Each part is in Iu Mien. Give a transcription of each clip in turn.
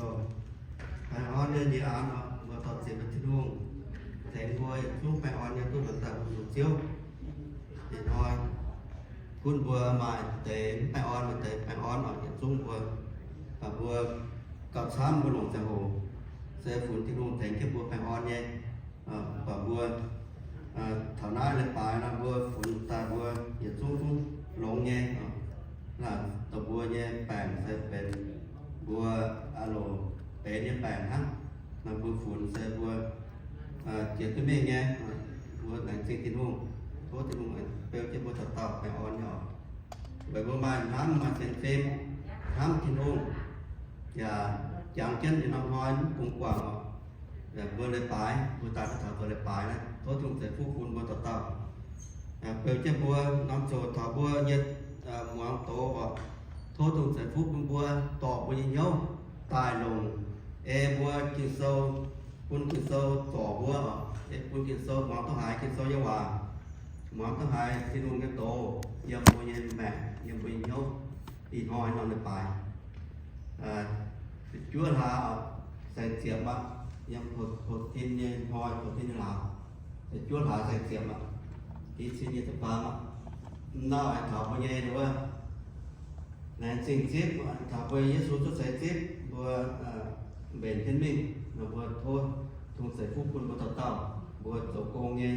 Baengh orn nyei njang aqv, mbuo dorh ziec mbuo Tin-Hungh tengx mbuo yietc zungv baengh orn nyei duqv longc daaih mbuo zuqc Ziouv. Ih hnoi gunv mbuo maaih deix mv baengh orn, maaih deix baengh orn oc, yietc zungv mbuo, mbuo gauh camv mbuo longc ziangh hoc se funx Tin-Hungh tengx jienv mbuo baengh orn nyei. Mv baac mbuo taux naaiv leiz-baaix nor mbuo funx daaih mbuo yietc zungv zungv longx nyei. Naaiv dongh mbuo nyei baengc se benx mbuo aa loc benx nyei baengc hnangv. Naaiv mbuo funx se mbuo jiex duqv mingh nyei. Mbuo laengz zingh Tin-Hungh, tov Tin-Hungh beu jienv mbuo dauh dauh baengh orn nyei oc. Weic mbuo maaih hnamv, maaih sienx fim, hnamv Tin-Hungh, yaac jangx jienv nyei norm hnoi mv bungx guangc oc. Mbuo leiz-baaix, mbuo daaih taux leiz-baaix naaiv, tov Tin-Hungh ceix fuqv bun mbuo dauh dauh. Beu jienv mbuo norm ziouc taux mbuo nyei muangx doz oc. Tov Tin-Hungh ceix fuqv bun mbuo, dorh mbuo nyei hnyouv daaih longc, ei mbuo Ging-Sou, bun Ging-Sou zorc mbuo oc, ei bun Ging-Sou muangx duqv haiz Ging-Sou nyei waac, muangx duqv haiz Tin-Hungh nyei doz yiem mbuo nyei maengc, yiem mbuo nyei hnyouv. Ih hnoi norm leiz-baaix, ziepc juov hlaax, saeng-ziepc aqv. Yiem Pou-Tin nyei hnoi, Pou-Tin nyei hlaax, ziepc juov hlaax saeng-ziepc aqv. I cin nyei ziepc faam aqv. Nau aengx taux mbuo nyei wuov laengz zingh zipv, taux mbuo Yesu cuotv seix zipv, mbuo mbenc jienv mingh nor, mbuo tov Tin-Hungh ceix fuqv bun mbuo dauh dauh, mbuo zoux gong nyei,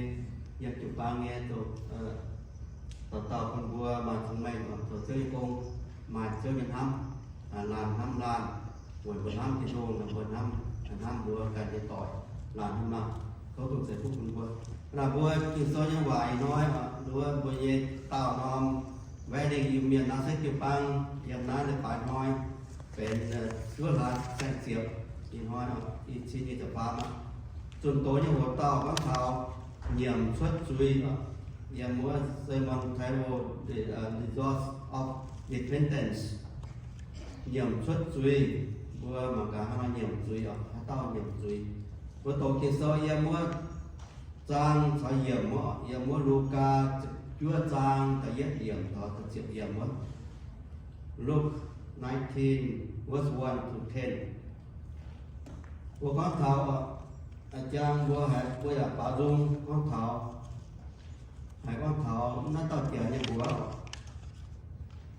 yiem jiu-baang nyei, zoux dauh dauh bun mbuo maaih cong-mengh zoux Ziouv nyei gong, maaih Ziouv nyei hnamv, laanh hnamv laanh, weic mbuo hnamv Tin-Hungh, mbuo hnamv, hnamv mbuo ganh nyei doic, laanh hnamv laanh. Tov Tin-Hungh ceix fuqv bun mbuo. Naaiv mbuo Ging-Sou nyei waac ih hnoi, mbuo, mbuo nyei daauh norm wedding reunion naaiv se jiu-baang yiem naaiv leiz-baaix hnoi benx juov hlaax saeng-ziepc. Ih hnoi i cin nyei ziepc faam aqv. Zunh doz nyei hoc dauh gorngv taux nyiemc cuotv zuiz, yiem wuov Sermon Title, The Resource of Repentance. Nyiemc cuotv zuiz. Mbuo mangc gaax haaix nor nyiemc zuiz oc, haaix dauh nyiemc zuiz. Mbuo doqc Ging-Sou yiem wuov zaang caux yiemc wuov, yiem wuov Lugaa ziepc juov zaang da'yietv yiemc taux da'ziepc yiemc wuov. Luke nineteen, verse one to ten. Mbuo gorngv taux, a'jang mbuo haiz mbuo yaac baaux nzung gorngv taux, haiz gorngv taux naaiv dauh Janx nyei mbuox.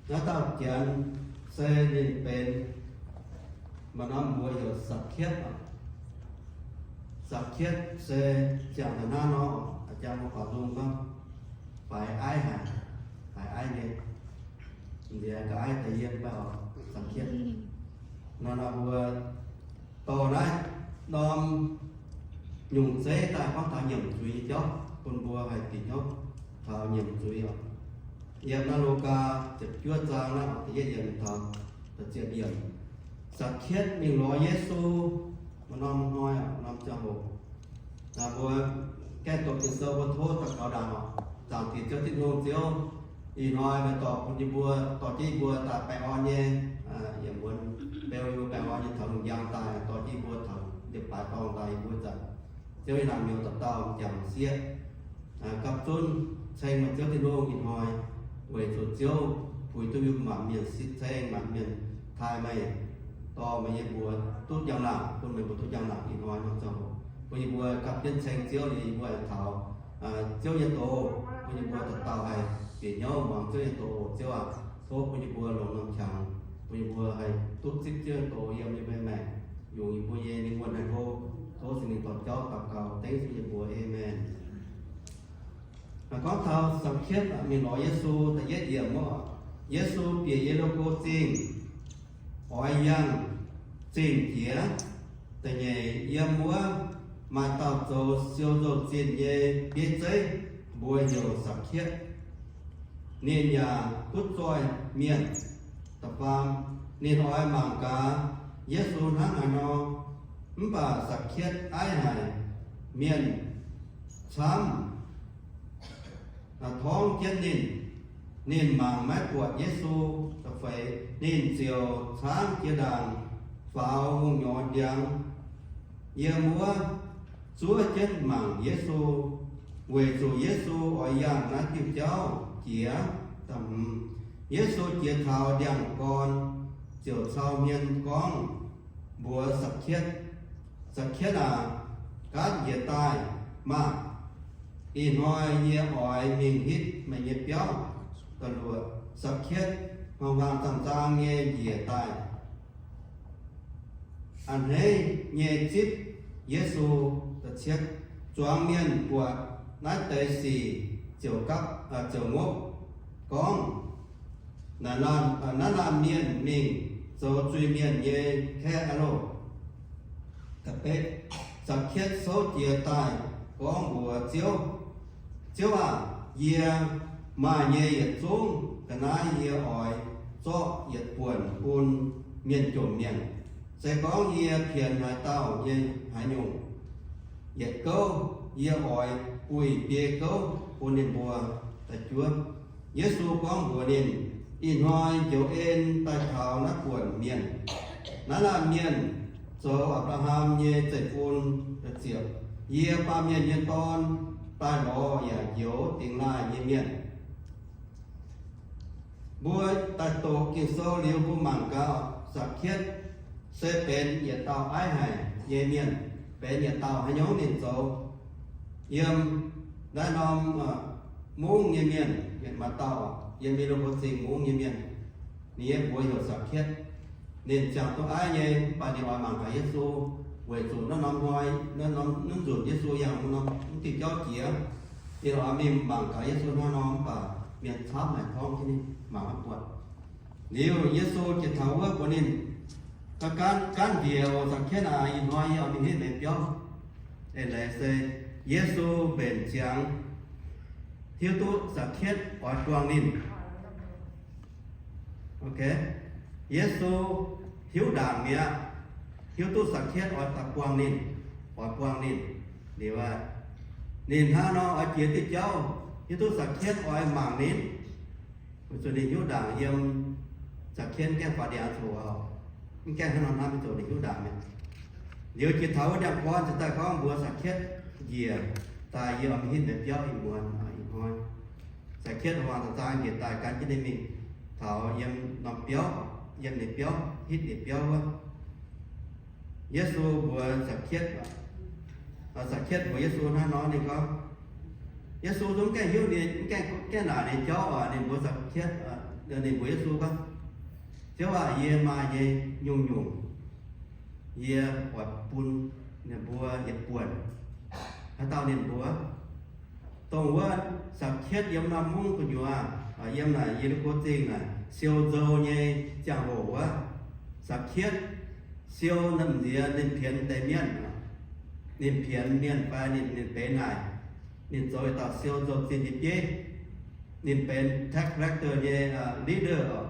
Naaiv dauh Janx se ninh benx maaih norm mbuox heuc Saa^kietv. Saa^kietv se ziangh daaih naaiv nor, a'jang mbuo baaux nzung gorngv, faix aiv haic, faix aiv nyei, nziex ga'aiv da'yien mv baac Saa^kietv. Nor nor mbuo dorh naaiv norm nyungc zeiv daaih gorngv taux nyiemc zuiz nyei jauv bun mbuo haih bieqc hnyouv taux nyiemc zuiz oc. Yiem naaiv Lugaa ziepc juov zaang naaiv da'yietv yiemc taux da'ziepc yiemc, Saa^kietv mingh lorz Yesu. Maaih norm hnoi, norm ziangh hoc, mbuo gaengh doqc Ging-Sou mbuo tov daux gaux ndaangc oc. Zaangc Diex Ziouv Tin-Hungh Ziouv, ih hnoi meih dorh bun yie mbuo, dorh jienv yie mbuo daaih baengh orn nyei, yietc muonz beu yie mbuo baengh orn nyei taux lungh njang daaih, dorh jienv yie mbuo taux leiz-baaix dorngh daaih yie mbuo zanc. Ziouv, yie naaic mienh dauh dauh m'jangc m'sieqv gapv zunv ceng meih Ziouv Tin-Hungh ih hnoi, weic zuqc Ziouv puix duqv yie mbuo maanc mienh sipv ceng, maanc mienh taaih meih, dorh meih nyei mbuox duqv njang-laangc, bun meih mbuo duqv njang-laangc ih hnoi nor zoux. Bun yie mbuo gapv jienv ceng Ziouv liuz, yie mbuo aengx taux Ziouv nyei doz, bun yie mbuo dauh dauh haih bieqc hnyouv muangx Ziouv nyei doz. Ziouv aac, tov bun yie mbuo longx norm qangx, bun yie mbuo haih duqv zipv Ziouv nyei doz yiem yie mbuo maengc, yungz yie mbuo nyei lingh wuonh haic. Tov, tov Singx Lingh dorh jauv daux gaux dengv Yesu nyei mbuox. Aamen. Gorngv taux Saa^kietv mingh lorz Yesu da'yietv yiemc wuov, Yesu bieqc Ye^li^ko Zingh, oix yangh zingh jiex. Da'nyeic, yiem wuov maaih dauh zoux siou nzou-zinh nyei bieiv zeiv, mbuox heuc Saa^kietv. Ninh yaac butv zoih mienh. Da'faam, ninh oix mangc gaax Yesu hnangv haaix nor, mv baac Saa^kietv aiv haic, mienh camv torngv jienv ninh. Ninh mangc maiv buatc Yesu. Da'feix, ninh ziouc caangv jiex ndaangc faaux hungh nyorx ndiangx yiem wuov zuov jienv mangc Yesu, weic zuqc Yesu oix yangh naaiv diuh jauv jiex. Da'hmz, Yesu jiex taux ndiangx-gorn ziouc cau hmien gorngv, mbuox Saa^kietv, Saa^kietv aac, gaanv njiec daaih maah! Ih hnoi yie oix mingh hitv meih nyei biauv. Da'luoqc, Saa^kietv hmuangx-hmuangx zaang-zaang nyei njiec daaih, a'hneiv nyei zipv Yesu. Zuangx mienh buatc naaiv deix sic ziouc gapv, ziouc ngopv gorngv, Naaiv laanh mienh mingh zoux zuiz-mienh nyei kaeqv aqv loh. Saa^kietv souv jiez daaih gorngv mbuox Ziouv, Ziouv aah! Yie maaih nyei yietc zungv ga'naaiv yie oix zorqv yietc buonc bun mienh jomc mienh. Se gorngv yie pienx haaix dauh nyei haaix nyungc yietc gouv, yie oix buih biei gouv bun ninh mbuo. Da'juov, Yesu gorngv mbuox ninh, Ih hnoi njoux en daaih taux naaiv buonc mienh. Naaiv laanh mienh zoux Apc^laa^ham nyei zeiv-fun. Ziepc, Yie, Baamh Mienh nyei Dorn, daaih lorz yaac njoux dingx laaih nyei mienh. Mbuo daaih doqc Ging-Sou liuz mbuo mangc gaax, Saa^kietv se benx yietc dauh aiv haic nyei mienh, benx yietc dauh haaix nyungc ninh zoux. Yiem naaiv norm mungv nyei mienh, maaih dauh yiem Ye^li^ko Zingh mungv nyei mienh, ninh nyei mbuox heuc Saa^kietv. Ninh ziangh duqv aiv nyei, mv baac ninh oix mangc gaax Yesu, weic zuqc naaiv norm hnoi, naaiv norm, naaiv nzunc Yesu yangh norm, mv diuh jauv jiex. Ninh oix mingh mangc gaax Yesu hnangv nor, mv baac mienh camv haic torngv jienv ninh mangc maiv buatc. Liuz Yesu jiex taux wuov mbuox ninh, Gaanv, gaanv njiec oc, Saa^kietv aac, ih hnoi yie oix mingh hitv meih biauv. Eix leiz se Yesu mbenc ziangx hiuv duqv Saa^kietv oix buangh ninh. Yesu hiuv ndaangc mi'aqv, hiuv duqv Saa^kietv oix daaih buangh ninh, oix buangh ninh. Liuz ninh hnangv nor oix jiex diuh jauv, hiuv duqv Saa^kietv oix mangc ninh. Weic zuqc ninh hiuv ndaangc yiem, Saa^kietv mv gaengh faaux ndiangx zoux, mv gaengh hnangv nor hnamv zoux, ninh hiuv ndaangc mi'aqv. Liuz jiex taux wuov ndiangx-gorn ziouc daaih gorngv mbuox Saa^kietv njiec daaih, Yie oix mingh hitv meih biauv ih muonz, ih hnoi. Saa^kietv hmuangx zaang-zaang njiec daaih gan jienv ninh mingh taux yiem norm biauv, yiem ninh biauv, hitv ninh biauv wuov. Yesu mbuox Saa^kietv, Saa^kietv mbuox Yesu hnangv nor, ninh gorngv, Yesu zungv mv gaengh hiuv ninh, mv gaengh, gaengh naaic ninh jauv oc. Ninh mbuox Saa^kietv, ninh mbuox Yesu gorngv, Ziouv aac, yie maaih nyei nyungc-nyungc, yie oix bun ninh mbuo yietc buonc. Haaix dauh ninh mbuox? Dongh wuov Saa^kietv yiem norm mungv gu'nyuoz, yiem naaic Ye^li^ko Zingh naaic siou nzou nyei ziangh hoc wuov, Saa^kietv siou nziex ninh pienx deix mienh. Ninh pienx mienh fai ninh, ninh benx haic. Ninh zoux yietc dauh siou nzou-zinh nyei bieiv. Ninh benx tax collector nyei leader oc,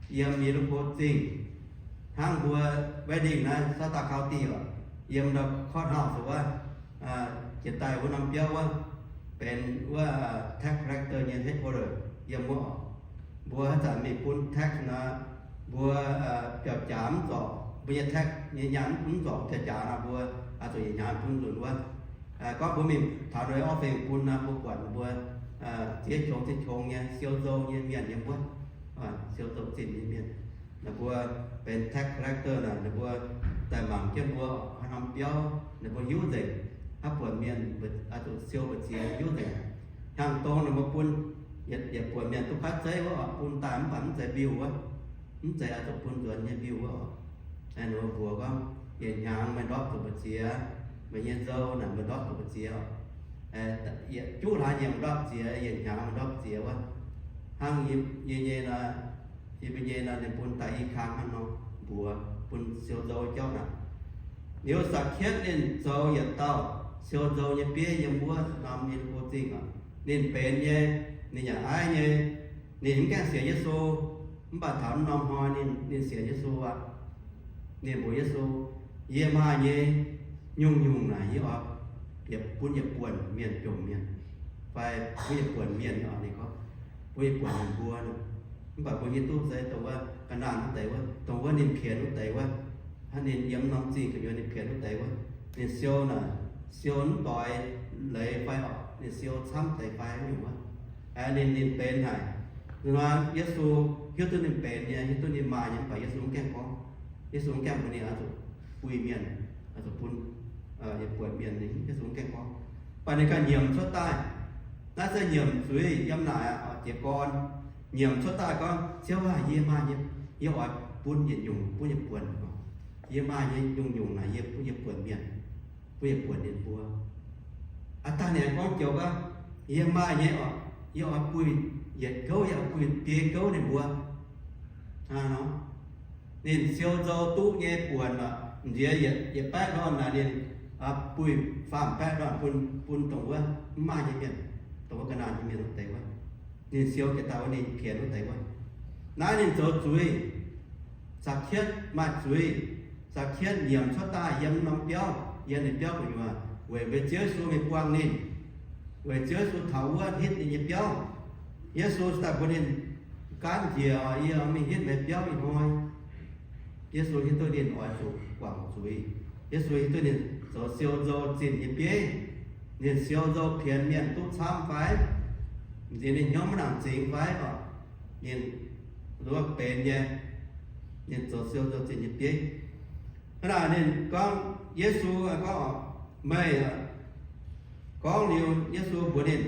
yiem Ye^li^ko Zingh. Hnangv mbuo wedding naaiv Southern County oc, yiem ndau courthouse wuov, jiex daaih wuov norm biauv wuov, benx wuov tax collector nyei headquarter yiem wuov oc. Mbuo haaix zanc mingh bun tax nor, mbuo biauv-jaax mv zorc, mbuo nyei tax nyei nyaanh mv zorc biauv-jaax nor, mbuo zuqc yietc hnyangx bun nzunc wuov. Gorngv mbuo mingh taux ninh office bun nor, mbuo buatc ninh mbuo ziex qongx ziex qongx nyei siou nzou nyei mienh yiem wuov, siou nzou-zinh nyei mienh. Ninh mbuo benx tax collector naaic, ninh mbuo daaih mangc jienv mbuo haaix norm biauv, ninh mbuo hiuv nzengc, haaix buonc mienh zuqc siou mbu'ziex hiuv nzengc. Hnyangx-dongh ninh mbuo bun yietc buonc mienh duqv kuaaiv zeiv wuov oc, bun daaih mv baac mv zeiz mbiuh wuov, mv zeiz oix zuqc bun nzuonx nyei mbiuh wuov oc. Ninh mbuo mbuox gorngv, Yietc hnyangx meih ndortv zuqc mbu'ziex, meih nyei nzou naaic meih ndortv zuqc mbu'ziex oc. Yietc juqv hlaax nyieqc ndortv ziex, yietc hnyangx ndortv ziex wuov. Hnangv yie nyei nor, yie mbuo nyei nor, ninh bun daaih i kang hnangv nor mbuox bun siou nzou jauv naaic. Liuz Saa^kietv ninh zoux yietc dauh siou nzou nyei bieiv yiem wuov norm Ye^li^ko Zingh oc. Ninh benx nyei, ninh yaac aiv nyei. Ninh mv gaengh sienx Yesu, mv baac taux norm hnoi ninh, ninh sienx Yesu aqv. Ninh mbuox Yesu, Yie maaih nyei nyungc-nyungc naaic yie oix bun yietc buonc mienh jomc mienh, fai bun yietc buonc mienh oc, ninh gorngv, bun yietc buonc mienh mbuo. Mv baac mbuo hiuv duqv se dongh wuov ga'naanh wuov deix wuov, dongh wuov ninh pienx wuov deix wuov, hnangv ninh yiem norm zingh gu'nyuoz ninh pienx wuov deix wuov, ninh siou naaic, siou mv doix leiz fai oc, ninh siou camv deix fai nyungc wuov. Ninh, ninh benx haic. Nor Yesu hiuv duqv ninh benx nyei, hiuv duqv ninh maaih nyei, mv baac Yesu mv gaengh gorngv. Yesu mv gaengh mbuox ninh oix zuqc buih mienh, zuqc bun yietc buonc mienh, ninh mv gaengh gorngv. Mv baac ninh ganh nyiemc cuotv daaih. Naaiv se nyiemc zuiz yiem naaic aqv, jiez gorn. Nyiemc cuotv daaih gorngv, Ziouv aah! Yie maaih nyei, yie oix bun yietc nyungc, bun yietc buonc. Yie maaih nyei nyungc-nyungc naaic yie bun yietc buonc mienh, bun yietc buonc ninh mbuo. Aav dangh ninh gorngv joux aqv, Yie maaih nyei oc, yie oix buih yietc gouv, yie oix buih biei gouv ninh mbuo. Hnangv nor, ninh siou nzou duqv nyei buonc oc, nziex yietc baeqv ndorn naaic ninh buih faam baeqv ndorn bun, bun dongh wuov mv maaih nyei mienh, dongh wuov ga'naaiv nyei mienh wuov deix wuov. Ninh siou jiex daaih wuov, ninh pienx wuov deix wuov. Naaiv ninh zoux zuiz. Zaqc^kietv maaih zuiz. Zaqc^kietv nyiemc cuotv daaih yiem norm biauv, yiem ninh biauv gu'nyuoz, weic, weic Ziouv Yesu mingh buangh ninh, weic Ziouv Yesu taux wuov hitv ninh nyei biauv. Yesu daaih mbuox ninh, Gaanv njiec oc, yie mingh hitv meih biauv ih hnoi. Yesu hiuv duqv ninh oix zuqc guangc zuiz. Yesu hiuv duqv ninh zoux siou nzou zinh nyei bieiv. Ninh siou nzou pienx mienh duqv camv fai? Nziex ninh hnyouv maiv nangc zingx fai oc? Ninh nduov benx nyei, ninh zoux siou nzou zinh nyei bieiv. Hnangv naaic ninh gorngv, Yesu gorngv, Meih gorngv liuz, Yesu mbuox ninh,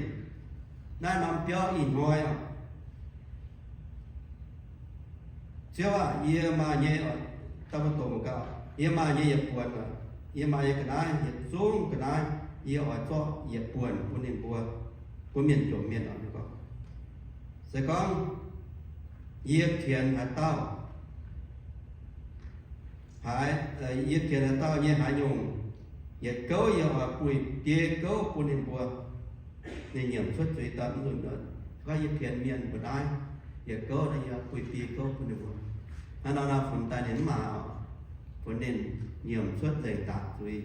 Naaiv norm biauv ih hnoi oc, Ziouv aah! Yie maaih nyei, da'faanh doqc gaax, yie maaih nyei yietc buonc, yie maaih nyei ga'naaiv, yietc zungv ga'naaiv, yie oix zorqv yietc buonc bun ninh mbuo, bun mienh jomc mienh oc. Se gorngv yie pienx haaix dauh, haaix, yie pienx haaix dauh nyei haaix nyungc, yietc gouv yie oix buih biei gouv bun ninh mbuo. Ninh nyiemc cuotv zuiz daaih mv nzunc, gorngv yie pienx mienh mbuo naaiv, yietc gouv yie buih biei gouv bun ninh mbuo. Hnangv nor, funx daaih ninh mv maac oc. Funx ninh nyiemc cuotv nzengc ndaangc zuiz.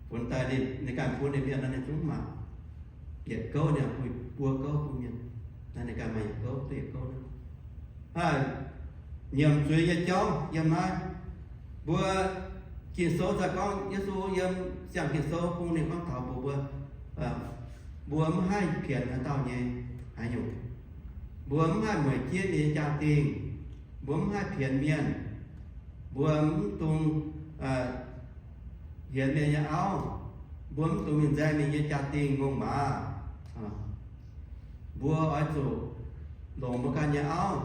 Funx daaih ninh, ninh ganh bun ninh mienh nor ninh zungv mv maac. Yietc gouv ninh buih buo gouv bun mienh. Naaiv ninh ganh maaih yietc gouv duqv yietc gouv. Naaiv nyiemc zuiz nyei jauv yiem naaiv. Mbuo Ging-Sou daaih gorngv, Yesu yiem siang Ging-Sou bung ninh gorngv taux mbuo, mbuo, mbuo mv haih pienx haaix dauh nyei haaix nyungc. Mbuo mv haih mueic jienv ninh nyei jaa-dingh. Mbuo mv haih pienx mienh. Mbuo mv dungx hienx mienh nyei auv. Mbuo mv dungx mingh nzaeng mienh nyei jaa-dingh ngongh maaz. Mbuo oix zuqc longc mbuo ganh nyei auv.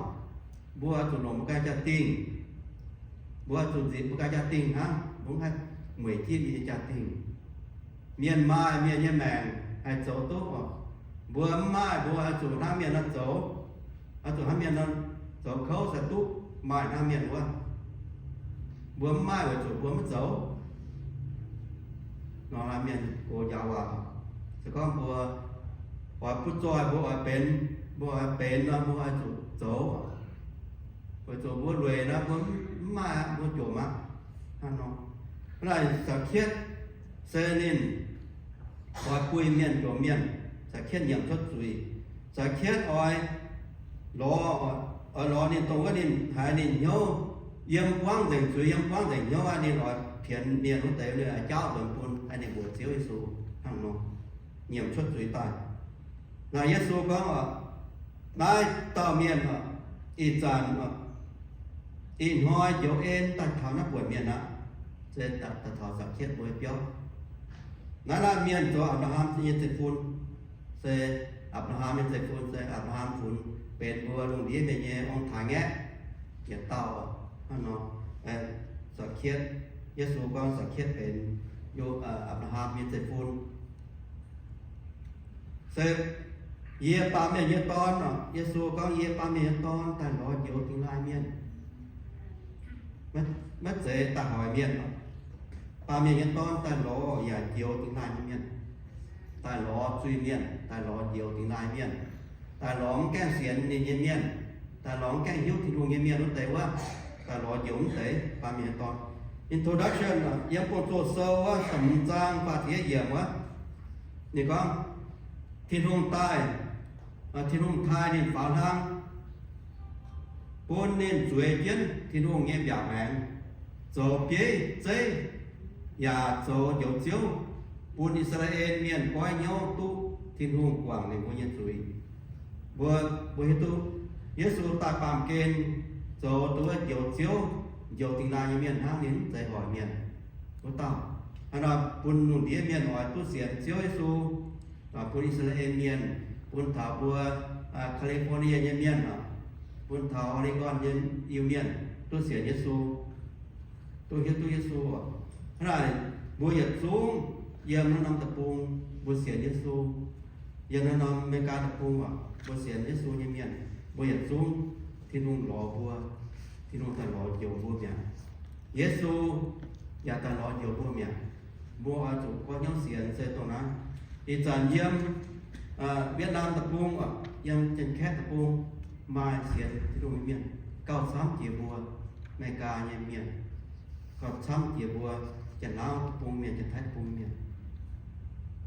Mbuo oix zuqc longc mbuo ganh jaa-dingh. Mbuo oix zuqc nzipc mbuo ganh jaa-dingh hnangv. Mbuo mv haih mueic jienv mienh nyei jaa-dingh. Mienh maaih mienh nyei maengc haih zoux duqv oc. Mbuo mv maaih, mbuo oix zuqc hnangv mienh nor zoux. Oix zuqc hnangv mienh nor zoux kouv se duqv maaih hnangv mienh wuov. Mbuo mv maaih weic zuqc mbuo mv zoux. Nor hnangv mienh gox njaaux waac, se gorngv mbuo oix butv zoih, mbuo oix benx, mbuo oix benx nor mbuo oix zuqc zoux. Weic zuqc mbuo lueic nor mbuo mv maaih aqv, mbuo jomc aqv. Hnangv nor, hnangv naaic Zaqc^kietv se ninh oix buih mienh jomc mienh. Zaqc^kietv nyiemc cuotv zuiz. Zaqc^kietv oix lorz, oix lorz ninh dongh wuov ninh haiz ninh hnyouv yiem buangv nzengc zuiz, yiem buangv nzengc hnyouv aqv, ninh oix pienx mienh wuov deix, ninh oix jaauv nzuonx bun, ninh mbuox Ziouv Yesu hnangv nor, nyiemc cuotv zuiz daaih. Naaic Yesu gorngv oc, naaiv dauh mienh oc, ih zanc oc, ih hnoi njoux en daaih taux naaiv buonc mienh aqv, se daaih taux Zaqc^kietv mbuo biauv. Naaiv laanh mienh zoux Apc^laa^ham nyei zeiv-fun. Se Apc^laa^ham nyei zeiv-fun se Apc^laa^ham funx benx mbuo lungh ndiev mienh nyei ong-taaix-ngaeqv yietc dauh. Hnangv nor, Zaqc^kietv, Yesu gorngv Zaqc^kietv benx Apc^laa^ham nyei zeiv-fun. Se yie, Baamh Mienh nyei Dorn oc, Yesu gorngv, yie, Baamh Mienh nyei Dorn, daaih lorz njoux dingh laaih mienh, maiv zeiz daaih hoic mienh. Baamh Mienh nyei Dorn daaih lorz yaac njoux dingh laaih nyei mienh, daaih lorz zuiz-mienh, daaih lorz njoux dingh laaih mienh, daaih lorz mv gaengh sienx ninh nyei mienh, daaih lorz mv gaengh hiuv Tin-Hungh nyei mienh wuov deix wuov, daaih lorz njoux wuov deix. Baamh Mienh nyei Dorn. Introduction, yiem Gong-Zoh sou wuov da'hmz zaang faah ziepc yietv yiemc wuov, ninh gorngv, Tin-Hungh daaih, Tin-Hungh taaih ninh faaux hlang bun ninh zueiz jienv Tin-Hungh nyei mbiaauc maengx, zoux bieiv zeiv yaac zoux Njoux Ziouv, bun I^saa^laa^en Mienh goiv hnyouv duqv Tin-Hungh guangc ninh mbuo nyei zuiz. Mbuo, mbuo hiuv duqv Yesu daaih baamh gen zoux duqv Njoux Ziouv, njoux dingh laaih nyei mienh hnangv, ninh mv zeiz hoic mienh. Wuov dauh, hnangv nor bun lungh ndiev mienh oix duqv sienx Ziouv Yesu, bun I^saa^laa^en Mienh, bun taux mbuo California nyei mienh, bun taux Oregon nyei Iu-Mienh duqv sienx Yesu, duqv hiuv duqv Yesu. Hnangv naaic, mbuo yietc zungv yiem naaiv norm deic-bung mbuo sienx Yesu. Yiem naaiv norm America deic-bung oc, mbuo sienx Yesu nyei mienh, mbuo yietc zungv Tin-Hungh lorz mbuo, Tin-Hungh daaih lorz njoux mbuo mi'aqv. Yesu yaac daaih lorz njoux mbuo mi'aqv. Mbuo oix zuqc goiv hnyouv sienx se dongh naaiv. Ih zanc yiem Vietnam deic-bung oc, yiem Janx-Kaeqv deic-bung maaih sienx Tin-Hungh nyei mienh gauh camv jiex mbuo America nyei mienh, gauh camv jiex mbuo Janx-Laauv deic-bung mienh, Janx-Taiv deic-bung mienh.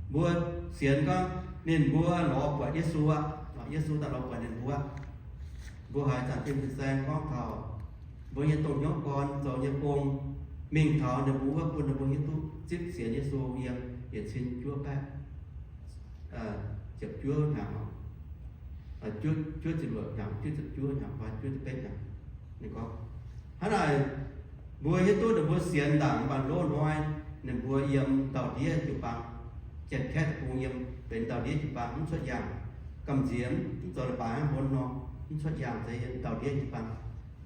Mbuo sienx gorngv ninh mbuo lorz buatc Yesu aqv, Yesu daaih lorz buatc ninh mbuo aqv. Mbuo haiz Zaangc Diex fin-saeng gorngv taux mbuo nyei domh hnyouv gorn zoux nyei gong, mingh taux ninh mbuo wuov bun ninh mbuo hiuv duqv zipv sienx Yesu yiem yietc cin juov baeqv ziepc juov hnyangx, juov ziepc luoqc hnyangx, juov ziepc juov hnyangx fai juov ziepc betv hnyangx. Ninh gorngv, hnangv naaic, mbuo hiuv duqv ninh mbuo sienx ndaangc mv baac loz-hnoi ninh mbuo yiem ndau-ndiev jiu-baang, Janx-Kaeqv deic-bung yiem benx ndau-ndiev jiu-baang mv cuotv yaangh. Gamh nziex mv zoux leiz-baaix hnangv mbuo nor, mv cuotv yaangh, se yiem ndau-ndiev jiu-baang,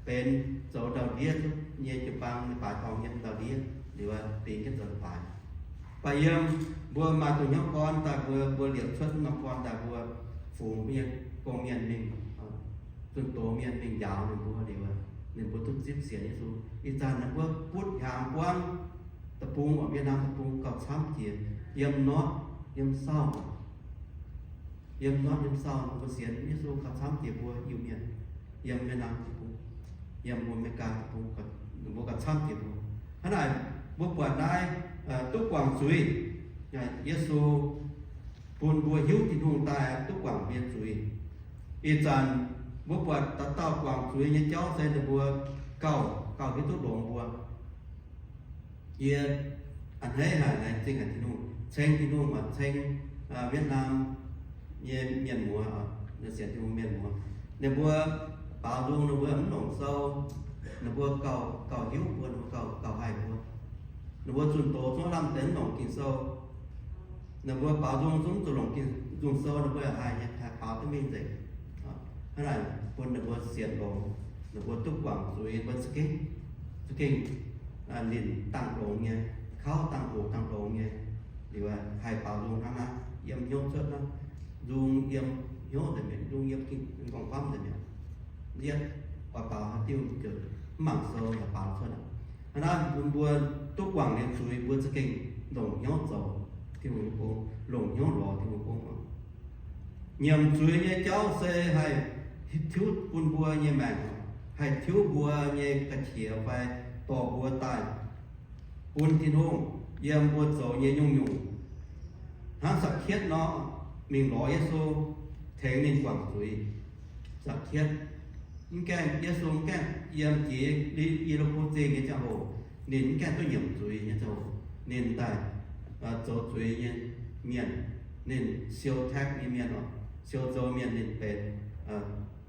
benx zoux ndau-ndiev nyei jiu-baang, leiz-baaix dorngx yiem ndau-ndiev liuz, bingx jienv zoux leiz-baaix. Mv baac yiem mbuo maaih domh hnyouv gorn daaih, mbuo, mbuo liepc cuotv norm gorn daaih, mbuo fungx mbuo nyei gong-mienh mingh, zunh doz mienh mingh njaaux ninh mbuo liuz, ninh mbuo duqv zipv sienx Yesu. Ih zanc ninh mbuo butv hnyangx buangv deic-bung oc, Vietnam deic-bung gauh camv jiex, yiem north, yiem south, yiem north yiem south ninh mbuo sienx Yesu gauh camv jiex mbuo Iu-Mienh. Yiem Vietnam deic-bung, yiem mbuo America deic-bung, ninh mbuo gauh camv jiex mbuo. Hnangv naaic, mbuo buatc naaiv duqv guangc zuiz, Yesu bun mbuo hiuv Tin-Hungh daaih duqv guangc mbuo nyei zuiz. Ih zanc mbuo buatc dauh dauh guangc zuiz nyei jauv se ninh mbuo gauh, gauh hiuv duqv longx mbuo. Yie a'hneiv haic laengz zingh haic Tin-Hungh, ceng Tin-Hungh oc, ceng Vietnam nyei mienh muoz, sienx Tin-Hungh mienh muoz. Ninh mbuo baaux nzung ninh mbuo mv longc sou, ninh mbuo gauh, gauh hiuv mbuo, ninh mbuo gauh, gauh haih mbuo. Ninh mbuo zunh doz zungv lamh deix mv longc Ging-Sou. Ninh mbuo baaux nzung zungv zuqc longc Ging-Sou, ninh mbuo yaac haih nyei, haih baaux duqv mingh nzengc. Hnangv naaic bun ninh mbuo sienx longx, ninh mbuo duqv guangc zuiz, ninh mbuo za'gengh, za'gengh ninh dangh longx nyei, kauv dangh hoc dangh longx nyei. Liuz haih baaux nzung hnangv naaiv, yiem hnyouv cuotv hnangv, nzung yiem hnyouv nzengc mi'aqv, nzung yiem Ging-Sou gorngv famv nzengc mi'aqv. Yietv oix baaux haaix diuh ziouc mv mangc sou yaac baaux cuotv aqv. Hnangv naaiv bun mbuo duqv guangc liuz zuiz, mbuo za'gengh longc hnyouv zoux Tin-Hungh nyei gong, longc hnyouv lorz Tin-Hungh gong oc. Nyiemc zuiz nyei jauv se haih tiuv bun mbuo nyei maengc, haih tiuv mbuo nyei ga'qiex fai dorh mbuo daaih bun Tin-Hungh yiem mbuo zoux nyei nyungc-nyungc. Hnangv Saa^kietv nor, mingh lorz Yesu, tengx ninh guangc zuiz. Saa^kietv mv gaengh, Yesu mv gaengh yiem jiex Ye^li^ko Zingh nyei ziangh hoc, ninh mv gaengh duqv nyiemc zuiz nyei ziangh hoc, ninh daaih zoux zuiz nyei mienh, ninh siou tax nyei mienh oc, siou nzou mienh ninh benx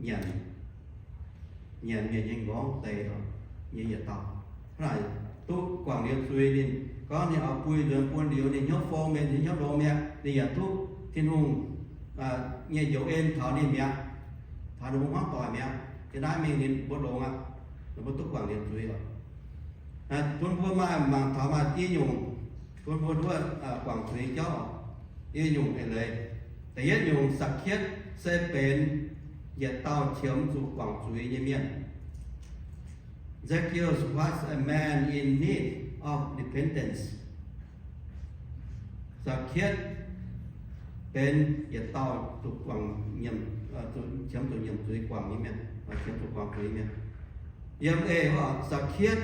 nyanc, nyanc mienh nyei m'nqorngv deix nyei yietc dauh. Hnangv naaic duqv guangc liuz zuiz, ninh gorngv ninh oix buih nzuonx bun liuz, ninh hnyouv fong mi'aqv, ninh hnyouv longx mi'aqv, ninh yaac duqv Tin-Hungh nyei njoux en taux ninh mi'aqv, taux ninh mbuo hmuangv doic mi'aqv. Yiem naaiv mingh ninh mbuo longx aqv, ninh mbuo duqv guangc liuz zuiz oc. Bun mbuo maaih mangc taux maaih i nyungc, bun mbuo duqv guangc zuiz jauv. I nyungc eix leiz, da'yietv nyungc, Saa^kietv se benx yietc dauh qiemx zuqc guangc zuiz nyei mienh. Zacchaeus was a man in need of repentance. Saa^kietv benx yietc dauh zuqc guangc nyiemc, zuqc qiemx zuqc nyiemc zuiz guangc nyei mienh, qiemx zuqc guangc zuiz mienh. Yiem eix, Saa^kietv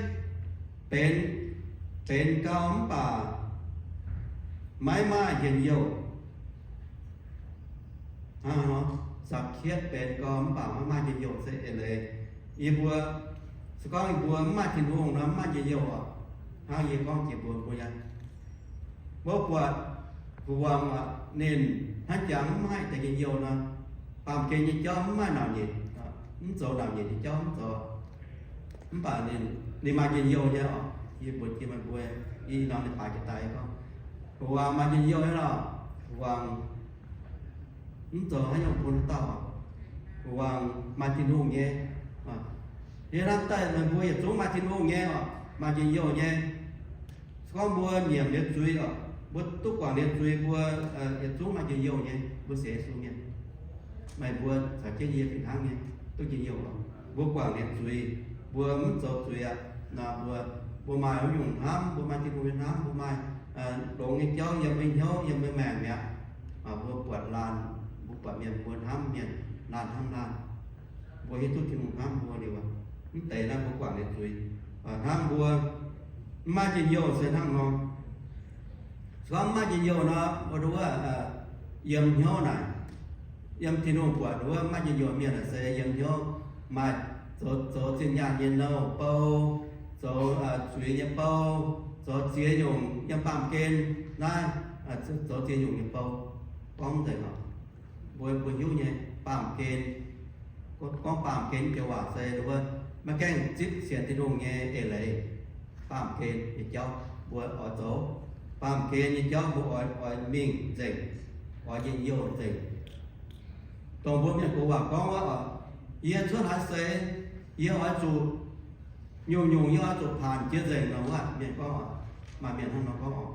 benx, benx gau mv baac maiv maaih njien-youh. Hnangv nor, Saa^kietv benx gau mv baac maiv maaih njien-youh se eix leiz. Yie mbuo, se gorngv yie mbuo mv maaih Tin-Hungh nor, mv maaih njien-youh oc. Hnangv yie gorngv jiex mbuox mbuo nyei, mbuo buatc, mbuo buatc ninh hnangv jangx mv maaih deix njien-youh nor, baamh gen nyei jauv mv maaih nauc nyeic, mv zoux nauc nyeic nyei jauv mv zoux. Mv baac ninh, ninh maaih njien-youh nyei oc. Yie mbuox jiex meih mbuo, I norm ninh baaix jiex daaih gorngv, Gu'nguaaz maaih njien-youh nyei lorqc. Gu'nguaaz mv zoux haaix nyungc bun haaix dauh. Gu'nguaaz maaih Tin-Hungh nyei. Yie hnamv daaih meih mbuo yietc zungv maaih Tin-Hungh nyei oc, maaih njien-youh nyei. Se gorngv mbuo nyiemc liuz zuiz oc, mbuo duqv guangc liuz zuiz, mbuo yietc zungv maaih njien-youh nyei, mbuo sienx Yesu mienh. Meih mbuo caux jienv yie fih hnangv nyei, duqv njien-youh oc. Mbuo guangc liuz zuiz, mbuo mv zoux zuiz aqv. Naaic mbuo, mbuo maaih haaix nyungc hnamv, mbuo maaih Tin-Hungh nyei hnamv, mbuo maaih longx nyei jauv yiem mbuo hnyouv, yiem mbuo maengc mi'aqv. Mbuo buatc laanh, mbuo buatc mienh, mbuo hnamv mienh laanh hnangv laanh. Mbuo hiuv duqv Tin-Hungh hnamv mbuo liuz, mv deix naaiv mbuo guangc liuz zuiz. Hnangv mbuo mv maaih njien-youh se hnangv nor. Se gorngv mv maaih njien-youh nor, mbuo nduov, yiem hnyouv naaic, yiem Tin-Hungh buatc nduov mv maaih njien-youh mienh naaic se yiem hnyouv maaih zoux, zoux zinh nyaanh nyei nouh bou, zoux zuiz nyei bou, zoux ziex nyungc yiem baamh gen naaiv, zoux ziex nyungc nyei bou. Gorngv nzengc oc, mbuo, mbuo hiuv nyei baamh gen. Gorngv baamh gen joux waac se nduov maiv gaengh zipv sienx Tin-Hungh nyei eix leiz. Baamh gen nyei jauv mbuo oix zoux, baamh gen nyei jauv mbuo oix, oix mingh nzengc, oix njien-youh nzengc. Dongh mbuo mienh gox waac gorngv wuov, yie cuotv haaix seix, yie oix zuqc nyungc-nyungc, yie oix zuqc paanc jiex nzengc nor wuov, mienh gorngv, maaih mienh hnangv nor gorngv oc.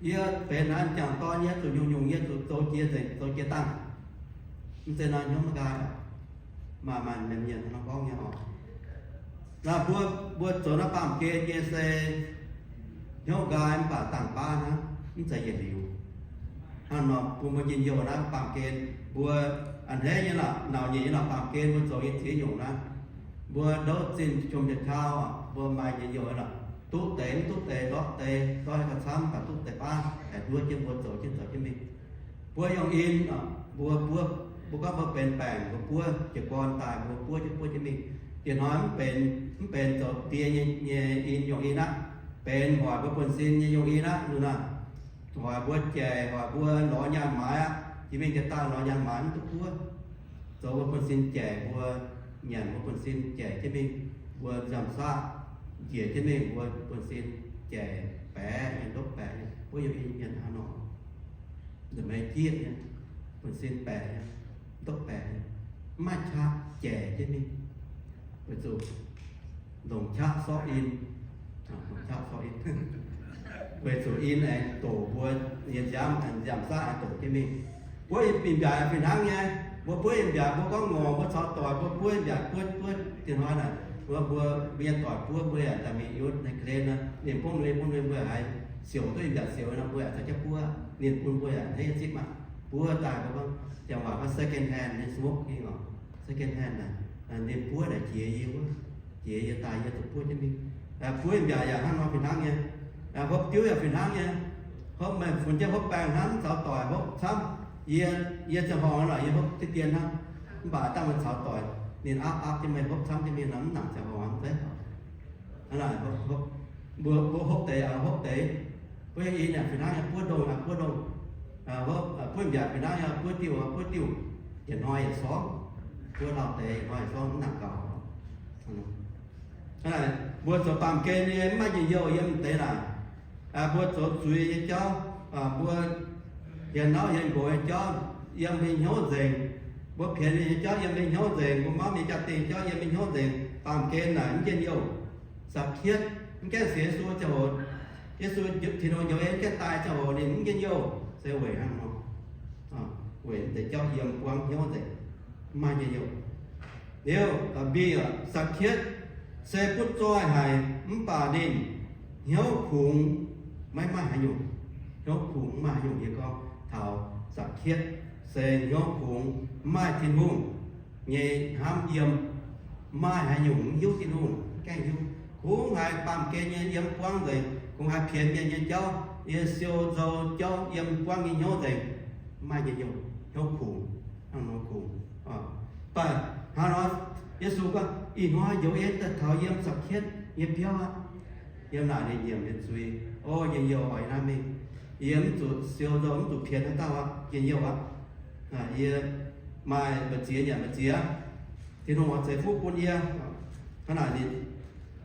Yie benx naaiv m'jangc dorn, yie zuqc nyungc-nyungc, yie zuqc zoux jiex nzengc, zoux jiex dangh. Mv zeiz nor hnyouv maiv nqaai. Maaih, maaih mienh hnangv nor gorngv nyei oc. Naaiv mbuo, mbuo zoux naaiv baamh gen nyei se hnyouv nqaai mv baac dangh baav hnangv, mv zeiz yietc liuz. Hnangv nor bun mbuo njien-youh naaiv baamh gen, mbuo a'hneiv nyei lorqc, nauc nyeic nyei lorqc, baamh gen mbuo zoux nyei ziex nyungc naaiv, mbuo ndouv zinh jomc jiex qau, mbuo maaih njien-youh nyei lorqc. Duqv deix mv duqv deix, ndortv deix ndortv gauh camv, mv baac duqv deix baav haih nduov jienv mbuo zoux jienv zoux jienv mingh. Buov yongh in, mbuo buov, mbuo gorngv mbuo benx baengc, mbuo buov jiez gorn daaih, mbuo buov jienv buov jienv mingh. Dieh hnoi mv benx, mv benx zoux die nyei, nyei in, yongh in aqv. Benx hoic mbuo buonv-sin nyei yongh in aqv. Lunx naaic, hoic mbuo jaic, hoic mbuo lorz nyaanh maaiz aqv. Jiex mingh jiex daaih lorz nyaanh maaiz mv duqv buov. Zoux mbuo buonv-sin jaic, mbuo nyanc mbuo buonv-sin jaic jienv mingh, mbuo nziaamv-saqv njiec jienv mingh, mbuo buonv-sin jaic baeqc nyei, ndopv baeqc nyei. Mbuo yiem in mienh hnangv nor, nza'hmien jieqv nyei, buonv-sin baeqc nyei, ndopv baeqc nyei, mv maaih qaqv jaic jienv mingh. Weic zuqc longc qaqv sortv in, longc qaqv sortv in, weic zuqc in aengx doqc mbuo nyei nziaamv, nziaamv-saqv aengx doqc jienv mingh. Buov in mbiaauc fih hnangv nyei. Mbuo buov in mbiaauc, mbuo gorngv ngorc mbuo caux doic, mbuo buov in mbiaauc, buov, buov dieh hnoi naaic, mbuo, mbuo, mbuo nyei doic buov, mbuo yaac daaih mingh yutv naaiv ga'hlen nor, ninh bungx nui, bungx nui, mbuo haiz siouc duqv in mbiaauc siouc nor, mbuo yaac caux jienv buov. Ninh bun mbuo yaac hneiv zipv maah. Buov daaih mbuo gorngv, janx waac gorngv second hand nyei smoke, ninh gorngv second hand naaic, ninh buov naaic jiex yie wuov, jiex yie daaih yie zuqc buov jienv mingh. Buov in mbiaauc yaac hnangv nor fih hnangv nyei. Hopv diuv yaac fih hnangv nyei. Hopv meih funx jienv hopv baengh hnangv, mv caux doic hopv camv. Yie, yie ziangh hoc lorqc, yie hopv diqv dien hnangv. Mv baac dangh meih caux doic, ninh aapv aapv jienv meih hopv camv jienv mingh nor, mv nangc ziangh hoc mv zeiz. Hnangv naaic, mbuo, mbuo hopv deix, hopv deix. Buov yie yaac fih hnangv nyei, buov ndongh, buov ndongh. Hopv, buov mbiaauc fih hnangv nyei, buov diuh, buov diuh. Yietc hnoi yietc sorngv. Buov lauh deix yietc hnoi yietc sorngv, mv nangc gaux. Hnangv naaic, mbuo zoux baamh gen nyei mv maaih njien-youh yiem deix naaic. Mbuo zoux zuiz nyei jauv, mbuo hienx nauv hienx nqox nyei jauv yiem mbuo nyei hnyouv nzengc. Mbuo pienx mienh nyei jauv yiem mbuo nyei hnyouv nzengc. Mbuo mauv mienh jaa-dingh jauv yiem mbuo nyei hnyouv nzengc. Baamh gen naaic mv njien-youh. Sakc kietv, mv gaengh sienx Yesu ziangh hoc, Yesu, Tin-Hungh njoux en mv gaengh daaih ziangh hoc ninh mv njien-youh. Se weic hnangv nor, weic deix jauv yiem buangv hnyouv nzengc, mv maaih njien-youh. Liuz, mbic, Sakc kietv se butv zoih haic mv baac ninh hnyouv kungx maiv maaih haaix nyungc. Hnyouv kungx mv maaih haaix nyungc. Yie gorngv taux Sakc kietv se hnyouv kungx mv maaih Tin-Hungh nyei hnamv yiem, mv maaih haaix nyungc mv hiuv Tin-Hungh, mv gaengh hiuv. Kungx haiz baamh gen nyei yiem buangv nzengc, kungx haiz pienx mienh nyei jauv, yie siou nzou jauv yiem buangv nyei hnyouv nzengc, mv maaih njien-youh, hnyouv kungx, hnangv nor kungx. Mv baac hnangv nor, Yesu gorngv, ih hnoi njoux en daaih taux yiem Sakc kietv nyei biauv aqv. Yiem naaic ninh nyiemc ninh zuiz. O njien-youh oix naaiv mingh. Yie mv zuqc siou nzou, mv zuqc pienx haaix dauh aqv, njien-youh aqv. Yie maaih mbu'ziex nyanc mbu'ziex, Tin-Hungh oix ceix fuqv bun yie. Hnangv naaic ninh,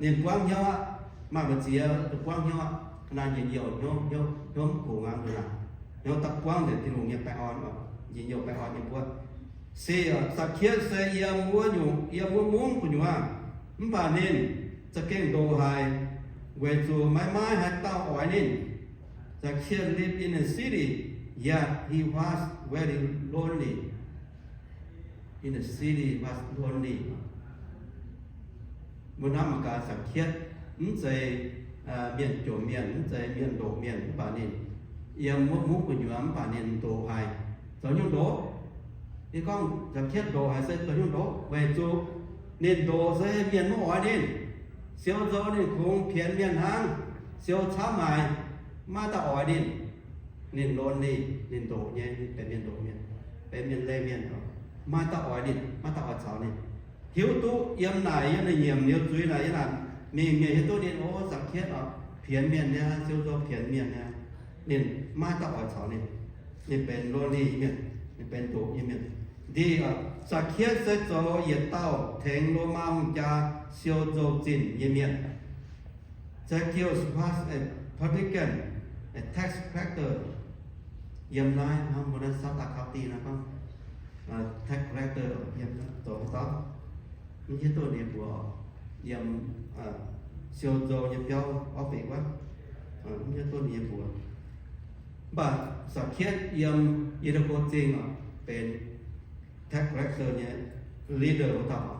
ninh buangv hnyouv aqv. Maaih mbu'ziex da'buangv hnyouv, naaiv njien-youh hnyouv, hnyouv, hnyouv mv kungx aqv nduqc naaic. Hnyouv da'buangv nzengc Tin-Hungh nyei baengh orn, njien-youh baengh orn nyei mbuo. Se, Zacchaeus se yiem wuov nyungc, yiem wuov mungv gu'nyuoz, mv baac ninh za'gengh ndoqc haic, weic zuqc maiv maaih haaix dauh oix ninh. Zacchaeus lived in a city, yet he was very lonely. In a city was lonely. Mbuo hnamv mangc gaax, Zacchaeus mv zeiz mienh jomc mienh, mv zeiz mienh ndoqc mienh, mv baac ninh yiem wuov mungv gu'nyuoz, mv baac ninh ndoqc haic. Zoux nyungc ndoqc? Yie gorngv Zacchaeus ndoqc haic se zoux nyungc ndoqc? Weic zuqc ninh ndoqc se mienh maiv oix ninh. Siou nzou ninh kungx pienx mienh hnangv, siou camv haic, maiv dauh oix ninh. Ninh lonely, ninh ndoqc nyei, ninh benx mienh ndoqc mienh, benx mienh leih mienh, maiv dauh oix ninh, maiv dauh oix caux ninh. Hiuv duqv yiem naaic, yiem ninh nyiemc liuz zuiz naaic, yiem naaic mingh mienh hiuv duqv ninh, o, Zacchaeus oc, pienx mienh nyei, siou nzou pienx mienh nyei. Ninh maiv dauh oix caux ninh. Ninh benx lonely nyei mienh, ninh benx ndoqc nyei mienh. Ndih, Zacchaeus se zoux yietc dauh tengx Lomaa hungh jaa siou nzou zinh nyei mienh. Zacchaeus was a publican, a tax collector. Yiem naaiv hnangv mbuo naaiv South Dakota naaiv gorngv tax collector yiem zoux dauh, mv hiuv duqv ninh mbuox, yiem siou nzou nyei biauv office wuov, mv hiuv duqv ninh mbuox. Mv baac Zacchaeus yiem Ye^li^ko Zingh oc, benx tax collector nyei leader wuov dauh.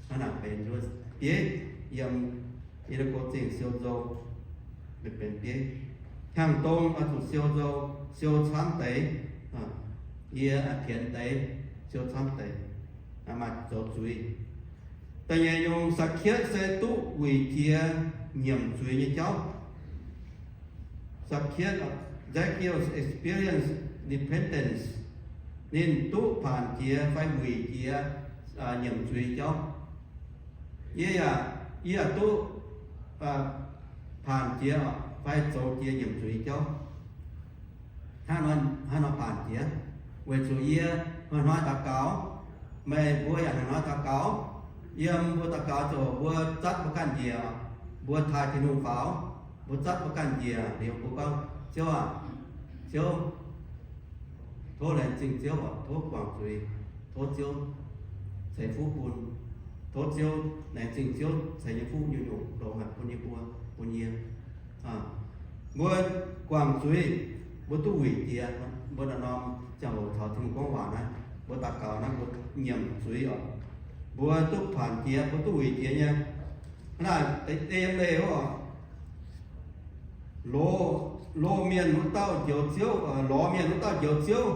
Hnangv naaic benx bieiv yiem Ye^li^ko Zingh siou nzou, benx bieiv. Hnyangx-dongh oix zuqc siou nzou, siou camv deix. Yie pienx deix, siou camv deix, maaih zoux zuiz. Da'nyeic nyungc, Zacchaeus se duqv wuic jiex nyiemc zuiz nyei jauv. Zacchaeus, Zacchaeus experienced repentance. Ninh duqv paanc jiex fai wuic jiex nyiemc zuiz jauv. Yie yaac, yie yaac duqv paanc jiex fai zoux jiex nyiemc zuiz jauv. Hnangv nor, hnangv nor paanc jiex, weic zuqc yie hnoi-hnoi daux gaux, meih mbuo yaac hnoi-hnoi daux gaux. Yiem mbuo daux gaux ziouc mbuo zatv mbuo ganh njiec, mbuo taaih Tin-Hungh faaux, mbuo zatv mbuo ganh njiec liuz mbuo gorngv, Ziouv aac, Ziouv, tov laengz zingh Ziouv oc, tov guangc zuiz, tov Ziouv ceix fuqv bun, tov Ziouv, laengz zingh Ziouv ceix nyei fuqv nyungc-nyungc longx haic bun yie mbuo, bun yie. Mbuo guangc zuiz, mbuo duqv wuic jiex. Mbuo naaiv norm ziangh hoc taux Tin-Hungh gorngv waac naaiv, mbuo daux gaux naaiv, mbuo nyiemc zuiz oc. Mbuo duqv paanc jiex, mbuo duqv wuic jiex nyei. Hnangv naaic, deix yiem leih oc. Loz, loz mienh wuov dauh njoux Ziouv, lorz mienh wuov dauh njoux Ziouv,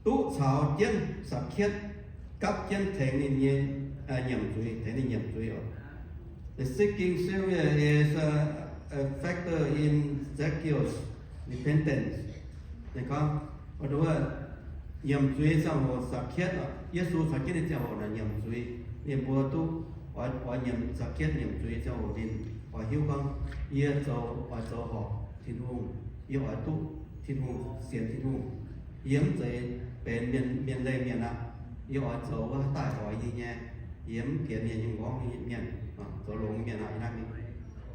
duqv caux jienv Zacchaeus gapv jienv tengx ninh nyei nyiemc zuiz, tengx ninh nyiemc zuiz oc. The seeking Savior is a factor in Zacchaeus' repentance. Ninh gorngv, nyiemc zuiz ziangh hoc Zacchaeus, Yesu caux jienv ninh ziangh hoc naaic nyiemc zuiz, ninh mbuo duqv oix, oix nyiemc Zacchaeus nyiemc zuiz ziangh hoc ninh oix hiuv gorngv, yie zoux, oix zoux horpc Tin-Hungh, yie oix duqv Tin-Hungh, sienx Tin-Hungh. Yie mv zeiz benx mienh, mienh leih mienh aqv. Yie oix zoux wuov daaih oix yie nyei, yie mv pienx mienh nyei, mv gorngv mienh, zoux longx nyei mienh aqv.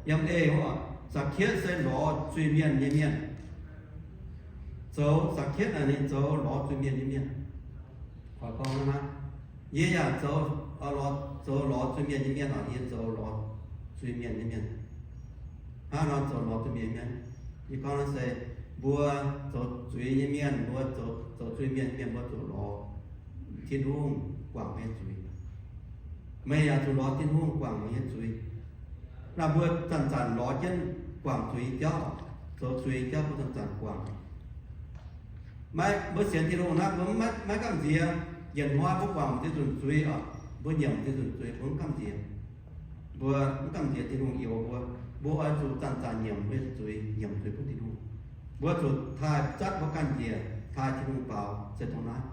Yiem eix, Zacchaeus se lorz zuiz-mienh nyei mienh. Zoux Zacchaeus naaic ninh zoux lorz zuiz-mienh nyei mienh. Oix gorngv hnangv naaiv, yie yaac zoux, zoux lorz zuiz-mienh nyei mienh oc. Yie zoux lorz zuiz-mienh nyei mienh. Hnangv nor zoux lorz zuiz-mienh nyei mienh, yie gorngv naaiv se mbuo zoux zuiz nyei mienh, mbuo zoux, zoux zuiz-mienh nyei mienh, mbuo zuqc lorz Tin-Hungh guangc meih nyei zuiz. Meih yaac zuqc lorz Tin-Hungh guangc meih nyei zuiz. Naaiv mbuo zanc-zanc lorz jienv guangc zuiz jauv, zoux zuiz jauv mbuo zanc-zanc guangc. Maiv, mbuo sienx Tin-Hungh naaiv, mbuo maiv, maiv gamh nziex. Yietc hnoi mbuo guangc ziex nzunc zuiz oc, mbuo nyiemc ziex nzunc zuiz, mbuo mv gamh nziex. Mbuo mv gamh nziex Tin-Hungh youx mbuo. Mbuo oix zuqc zanc-zanc nyiemc mbuo nyei zuiz, nyiemc zuiz bun Tin-Hungh. Mbuo zuqc taaih zatv mbuo ganh njiec, taaih Tin-Hungh faaux, se dongh naaiv.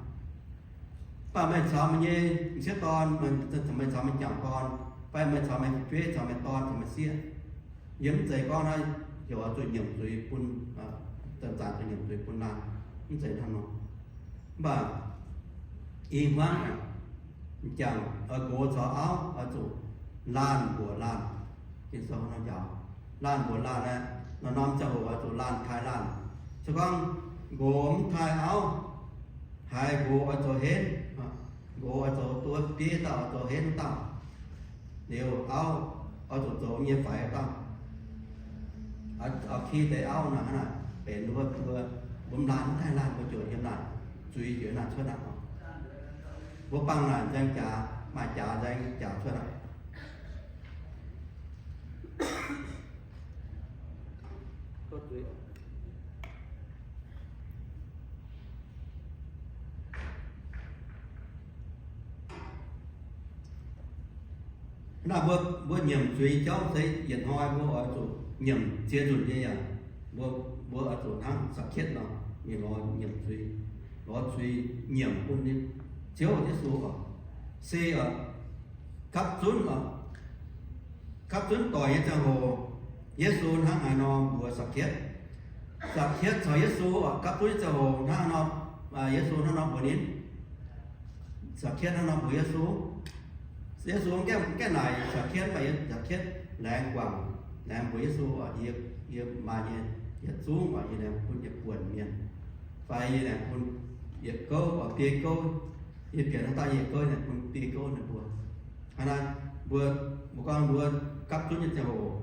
Mv baac meih caux meih nyei m'sieqv dorn, meih caux meih jangc dorn, fai meih caux meih fu'jueiv, caux meih dorn, caux meih sieqv, yie mv zeiz gorngv naaiv heuc oix zuqc nyiemc zuiz bun, zanc-zanc zuqc nyiemc zuiz bun laanh, mv zeiz hnangv nor. Mv baac i hmuangv m'jangc, nqox caux auv oix zuqc laanh mbuoqc laanh. Ging-Sou nor njaaux, laanh mbuox laanh aeqv, norm-norm ziangh hoc oix zuqc laanh taaih laanh. Se gorngv nqox mv taaih auv, haiz nqox oix zoux henv, nqox oix zoux duqv bieiv dauh, oix zoux henv dauh, liuz auv oix zuqc zoux nyei faix dauh. Oix ki deix auv naaic, naaic benx mbuo, mbuo, mbuo mv laanh mv taaih laanh mbuo ziouc yiem naaic zuiz jiex naaic cuotv aqv. Mbuo bangh naaic nzaeng jaax, maaih jaax nzaeng jaax cuotv aqv. Naaiv mbuo, mbuo nyiemc zuiz jauv se yietc hnoi mbuo oix zuqc nyiemc ziex nzunc nyei yaac, mbuo, mbuo oix zuqc hnangv Sakc^ketv nor, mingh lorz nyiemc zuiz, lorz zuiz nyiemc bun ninh Ziouv Yesu oc. Se oc, gapv zunv oc, gapv zunv doic nyei ziangh hoc, Yesu hnangv haaix nor mbuox Sakc^ketv. Sakc^ketv caux Yesu oc, gapv zunv nyei ziangh hoc hnangv haaix nor, Yesu hnangv nor mbuox ninh. Sakc^ketv hnangv nor mbuox Yesu. Yesu gaengh, gaengh naaic Sakc^ketv, mv baac Sakc^ketv laengz guangc, laengz mbuox Yesu oc, yie, yie maaih nyei yietc zungv oc, yie laengz bun yietc buonc mienh, fai yie laengz bun yietc gouv oc, biei gouv, yie bieqc haaix dauh yietc gouv, laengz bun biei gouv ninh mbuo. Hnangv naaiv mbuo, mbuo gorngv mbuo gapv zunv nyei ziangh hoc,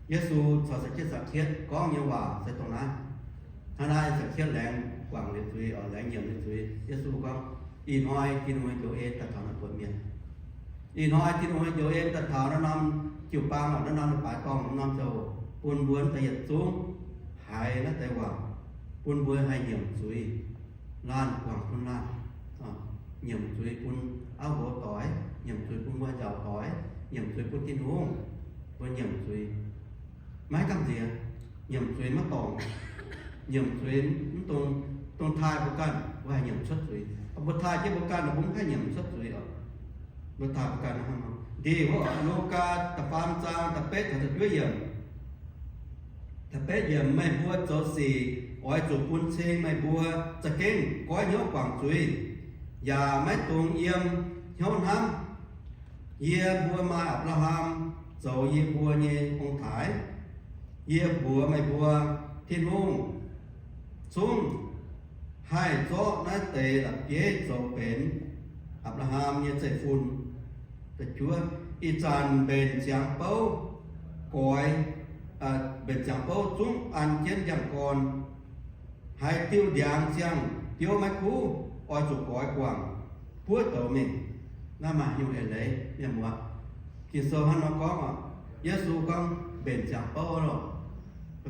Yesu caux Sakc^ketv, Sakc^ketv gorngv nyei waac se dongh naaiv. Hnangv naaiv Sakc^ketv laengz guangc liuz zuiz oc, laengz nyiemc liuz zuiz. Yesu gorngv, ih hnoi Tin-Hungh nyei njoux en daaih taux naaiv buonc mienh. Ih hnoi Tin-Hungh nyei njoux en daaih taux naaiv norm jiu-baang oc, naaiv norm leiz-baaix dorngh, naaiv norm ziangh hoc, bun mbuo daaih yietc zungv haiz naaiv deix waac, bun mbuo haih nyiemc zuiz, laanh guangc bun laanh, nyiemc zuiz bun auv nqox doic, nyiemc zuiz bun wuov njaaux doic, nyiemc zuiz bun Tin-Hungh, mbuo nyiemc zuiz. Maiv gamh nziex, nyiemc zuiz maiv dorngc. Nyiemc zuiz mv dungx, dungx taaih mbuo ganh, mbuo haih nyiemc cuotv zuiz. Mbuo taaih jienv mbuo ganh, mbuo mv haih nyiemc cuotv zuiz oc. Mbuo taaih mbuo ganh hnangv nor. Ndin wuov Lugaa da'faam zaang da'betv taux da'juov yiemc. Da'betv yiemc, meih mbuo zoux sic oix zuqc bun cing meih mbuo za'gengh goiv hnyouv guangc zuiz, yaac maiv dungx yiem hnyouv hnamv, yie mbuo maaih Apc^laa^ham zoux yie mbuo nyei ong-taaix. Yie mbuox meih mbuo, Tin-Hungh zungv haih zorqv naaiv deix la'bieiv zoux benx Apc^laa^ham nyei zeiv-fun. Ih zanc mbenc ziangx bouv goix, mbenc ziangx bouv zungv an jienv njang-gorn, haaix diuh ndiangx ziangh biouv maiv kuv, oix zuqc goix guangc, buov douz mingh. Naaiv maaih nyungc eix leiz mienh muoz. Ging-Sou hnangv nor gorngv oc. Yesu gorngv mbenc ziangx bouv loh.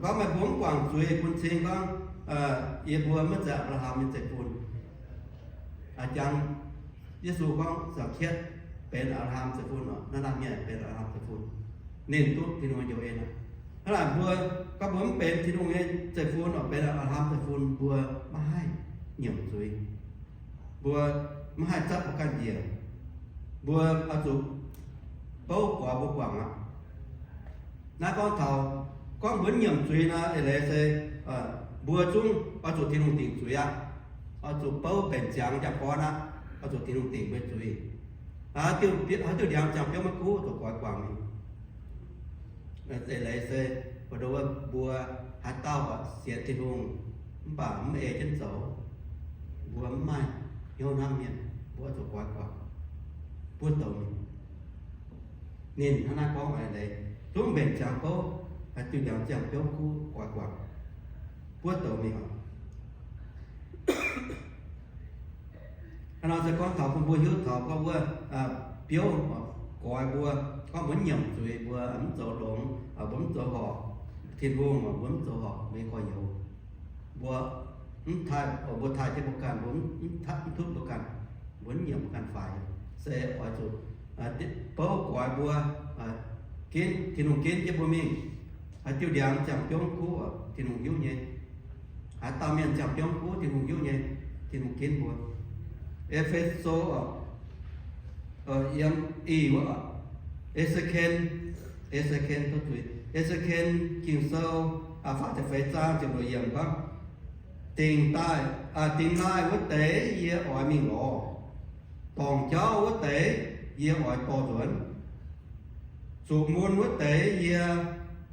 Gorngv meih mbuo mv guangc zuiz bun cing gorngv, yie mbuo maiv zeiz Apc^laa^ham nyei zeiv-fun. A'jangx Yesu gorngv Za'kietv benx Apc^laa^ham zeiv-fun oc, naaiv laanh mienh benx Apc^laa^ham zeiv-fun. Ninh duqv Tin-Hungh njoux en aqv. Hnangv naaic mbuo, gorngv mbuo mv benx Tin-Hungh nyei zeiv-fun oc, benx Apc^laa^ham zeiv-fun, mbuo maiv haih nyiemc zuiz. Mbuo maiv haih zatv mbuo ganh njiec. Mbuo oix zuqc bouv goix mbuo guangc aqv. Naaiv gorngv taux, gorngv mbuo nyiemc zuiz nor, eix leiz se mbuo zungv oix zuqc Tin-Hungh dingc zuiz aqv. Oix zuqc bouv mbenc ziangx njang-gorn aqv. Oix zuqc Tin-Hungh dingc mbuo zuiz. Haaix diuh ndiangx ziangh biouv maiv kuv, zuqc goix guangc mingh. Eix leiz se, mbuo haaix dauh sienx Tin-Hungh mv baac mv ei jienv zoux, mbuo mv maaih hnyouv hnamv mienh, mbuo oix zuqc goix guangc, buov douz mingh. Ninh hnangv naaiv gorngv eix leiz, zungv mbenc ziangx bouv, haaix diuh ndiangx ziangh biouv kuv, goix guangc, buov douz mingh oc. Hnangv nor se gorngv taux bun mbuo hiuv taux gorngv wuov biouv goix mbuo, gorngv mbuo mv nyiemc zuiz, mbuo mv zoux longx, mbuo mv zoux horpc Tin-Hungh, mbuo mv zoux horpc mbuo nyei gorx-youz, mbuo mv taaih, mbuo taaih jienv mbuo ganh, mbuo mv tutv mbuo ganh, mbuo mv nyiemc mbuo ganh faix, se oix zuqc bouv goix mbuo, ginv, Tin-Hungh ginv jienv mbuo mingh. Haaix diuh ndiangx ziangh biouv kuv, Tin-Hungh hiuv nyei. Haaix dauh mienh ziangh biouv kuv, Tin-Hungh hiuv nyei. Tin-Hungh ginv mbuo. E^fe^so, yiem i wuov, E^se^ken, E^se^ken, E^se^ken Ging-Sou faah ziepc feix zaang ziepc luoqc yiemc gorngv, dingc daaih, dingc daaih wuov deix yie oix mingh lorz, dorngc jauv wuov deix yie oix dorh nzuonx. Zuqc mun wuov deix yie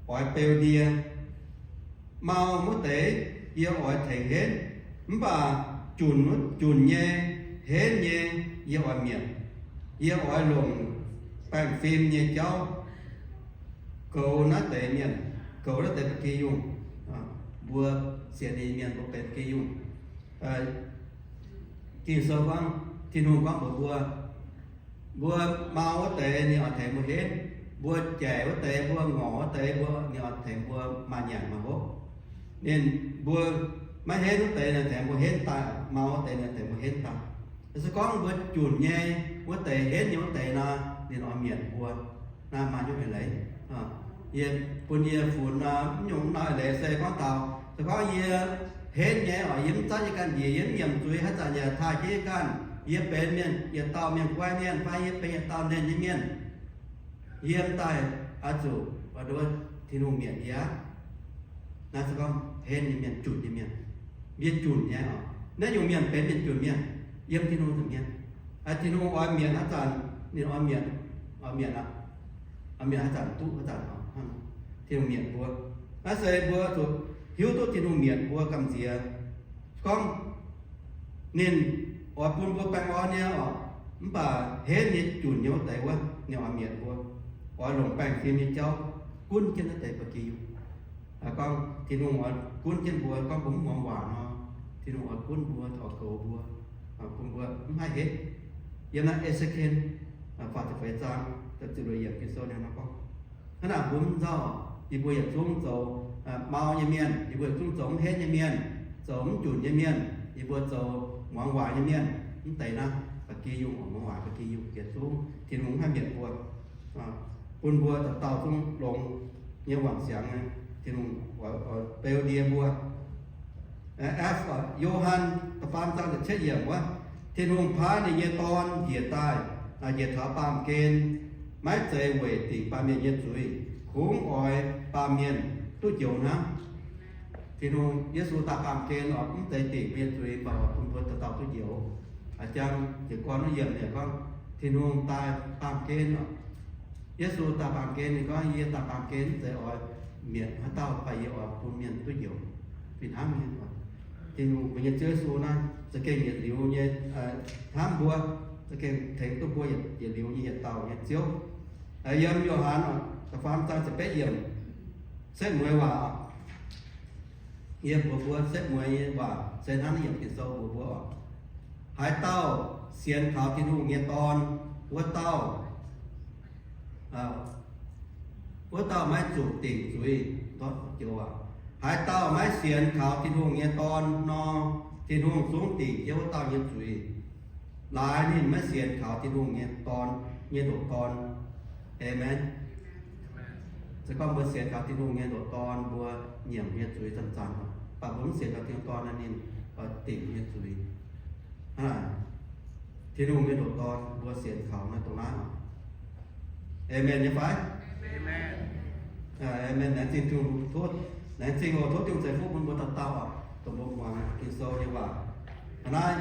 oix beu ndie, mau wuov deix yie oix tengx henv. Mv baac junc, junc nyei, henv nyei, yie oix mietc. Yie oix longc baengh fim nyei jauv goux naaiv deix mienh, goux naaiv deix ba'gi yungh. Mbuo sienx ninh nyei mienh mbuo benx ba'gi yungh. Ging-Sou gorngv, Tin-Hungh gorngv mbuox mbuo, mbuo mau wuov deix ninh oix tengx mbuo henv, mbuo jaic wuov deix, mbuo ngorc wuov deix, mbuo, ninh oix tengx mbuo maaih nyanc maaih hopv. Ninh, mbuo maiv henv wuov deix ninh tengx mbuo henv daaih, mau wuov deix ninh tengx mbuo henv daaih. Se gorngv mbuo junc nyei wuov deix, henv nyei wuov deix nor, ninh oix mietc mbuo. Naaiv maaih nyungc eix leiz. Yie, bun yie funx mv nyungc nor eix leiz se gorngv taux, se gorngv yie henv nyei oc, yie mv zatv yie ganh njiec, yie mv nyiemc zuiz, haaix zanc yaac taaih jienv yie ganh, yie benx mienh, yietc dauh mienh guai mienh, fai yie benx yietc dauh nernh nyei mienh, yie mv daaih oix zuqc, oix nduov Tin-Hungh mietc yie aqv. Naaiv se gorngv henv nyei mienh, junc nyei mienh. Yie junc nyei oc. Naaiv nyungc mienh benx mienh junc mienh, yiem Tin-Hungh nza'hmien. Aa, Tin-Hungh oix mietc haaix zanc, ninh oix mietc, oix mietc aqv. Oix mietc haaix zanc duqv haaix zanc oc. Tin-Hungh mietc mbuo. Naaiv se mbuo zuqc hiuv duqv Tin-Hungh mietc mbuo gamh nziex. Gorngv ninh oix bun mbuo baengh orn nyei oc, mv baac henv nyei, junc nyei wuov deix wuov, ninh oix mietc mbuo, oix longc baengh fim nyei jauv gunv jienv naaiv deix ba'gi yungh. Gorngv Tin-Hungh oix gunv jienv mbuo, gorngv mbuo mv muangx waac nor, Tin-Hungh oix gunv mbuo, oix goux mbuo, bun mbuo mv haih henv. Yiem naaiv E^se^ken faah ziepc feix zaang da'ziepc luoqc yiemc Ging-Sou ninh nor gorngv, hnangv naaic mbuo mv nzauh, yie mbuo yietc zungv zoux mau nyei mienh, yie mbuo yietc zungv zoux mv henv nyei mienh, zoux mv junc nyei mienh, yie mbuo zoux muangx waac nyei mienh. Mv deix naaiv ba'gi yungh, muangx waac ba'gi yungh, yietc zungv Tin-Hungh mv haih mietc mbuo, bun mbuo dauh dauh zungv longx nyei wangc siangx, Tin-Hungh beu ndie mbuo. F, Yo^han da'faam zaang da'cietv yiemc wuov, Tin-Hungh paaiv ninh nyei Dorn njiec daaih, njiec taux baamh gen, maiv zeiz weic dingc baamh mienh nyei zuiz, kungx oix baamh mienh duqv njoux hnangv. Tin-Hungh, Yesu daaih baamh gen oc, mv zeiz dingc mbuo nyei zuiz, mv baac oix bun mbuo dauh dauh duqv njoux. Aa, jang jiez gorn wuov yiemc ninh gorngv, Tin-Hungh daaih baamh gen oc. Yesu daaih baamh gen, ninh gorngv, yie daaih baamh gen mv zeiz oix mietc haaix dauh, mv baac yie oix bun mienh duqv njoux. Fih hnangv nyei, Tin-Hungh, mbuo nyei Ziouv Yesu naaiv za'gengh yietc liuz nyei, hnamv mbuo, za'gengh tengx duqv mbuo yietc liuz nyei yietc dauh nyei Ziouv. Yiem Yo^han da'faam zaang ziepc betv yiemc, setv mueiz waac. Yie mbuox mbuo setv mueiz nyei waac se hnangv naaiv yiemc Ging-Sou mbuox mbuo oc. Haaix dauh sienx kaux Tin-Hungh nyei Dorn, wuov dauh, wuov dauh maiv zuqc dingc zuiz. Haaix dauh maiv sienx kaux Tin-Hungh nyei Dorn nor, Tin-Hungh zungv dingc jienv wuov dauh nyei zuiz. Laaix ninh maiv sienx kaux Tin-Hungh nyei Dorn, nyei ndoqc Dorn. Aamen. Se gorngv mbuo sienx kaux Tin-Hungh nyei ndoqc Dorn, mbuo nyiemc nyei zuiz zanc-zanc, mv baac mbuo mv sienx kaux Tin-Hungh Dorn nor, ninh oix dingc nyei zuiz. Hnangv naaic, Tin-Hungh nyei ndoqc Dorn mbuo sienx kaux naaiv dongh naaiv. Aamen nyei fai? Aamen. Laengz zingh Tin-Hungh, tov, laengz zingh oc, tov Tin-Hungh ceix fuqv bun mbuo dauh dauh oc, dongh mbuo muangx Ging-Sou nyei waac. Hnangv naaiv